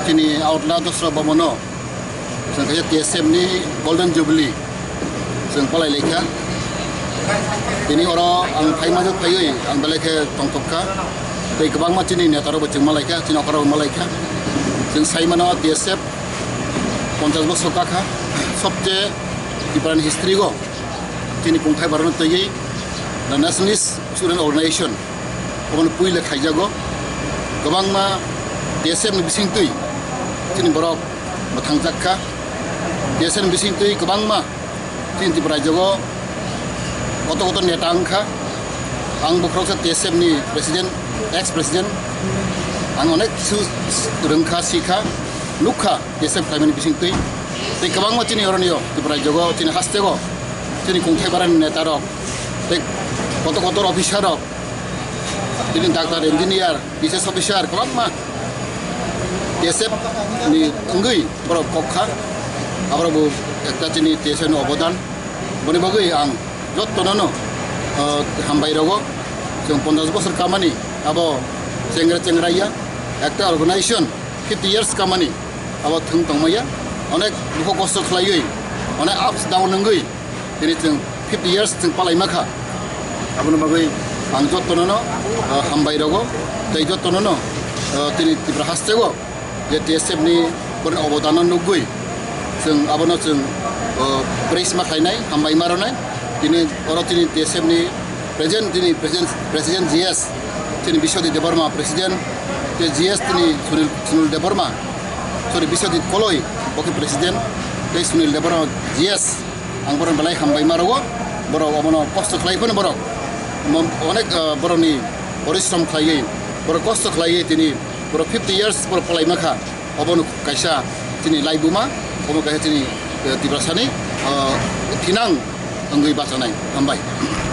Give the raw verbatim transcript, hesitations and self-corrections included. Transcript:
Chini Agartala Dasra Bhavan o chwng kaisa T S F ni Golden Jubilee chwng palai laikha. Tini oro ang phaima jok phaiwi ang belai khe tongthok kha. Tei kwbangma chini neta rok bo chwng malaikha, chini okra rok malaikha. Chwng sai mano T S F ponchash bosor kakha, sobche Tripura ni history go chini kungthai barano twiwi the Nationalist Student Organization obono puila khaijago. Kwbangma T S F ni bisingtwi chini borok mwthangjak kha. T S F ni bisingtwi kwbangma chini Tripura rajyogo koto koto neta wngkha. Ang bo khoroksa T S F ni president, ex president. Ang onek kisu rwngkha, sikha, nukha T S F khlaimani bisingtwi. Tei kwbangma chini oronio Tripura rajyogo, chini hasteo, chini kungthai barani neta rok, tei koto kotor officer rok, chini doctor, engineer, T S S officer kwbangma T S F ni wngwi borok kok kha. Aborok bo ekta chini T S F ni obodan. Boni bagwi ang jottono no, ah, hambai rogo. Chwng ponchash bosor kamani abo chengra chengra ya. Ekta organization fifty years kamani abo thwng tongmaya. Onek dukho kosto khlaiwi, onek ups down wngwi, tini chwng fifty years chwng palaima kha. Aboni bagwi ang jottono no, ah, hambai rogo, tei jottono no, ah, tini Tripura hasteo je T S F ni borokni obodan no nugwi chwng abono chwng, ah, praise ma khlainai, hambai ma rwnai. Tini oro tini T S F ni present, tini present, president G S, tini Biswajit Debbarma president, tei G S tini Sunil, Sunil Debbarma, sorry, Biswajit Koloi, bo khe president, tei Sunil Debbarma G S. Ang borok belai hambai ma rwo, borok omono kosto khlai phano borok mo-, onek, ah, borokni porishrom khlaiwi, borok kosto khlaiwi tini borok fifty years borok palaima kha, obono kaisa chini laibuma, obo kaisa chini, eh, Tiprasani, ah, thinang wngwi bachanai. Hambai.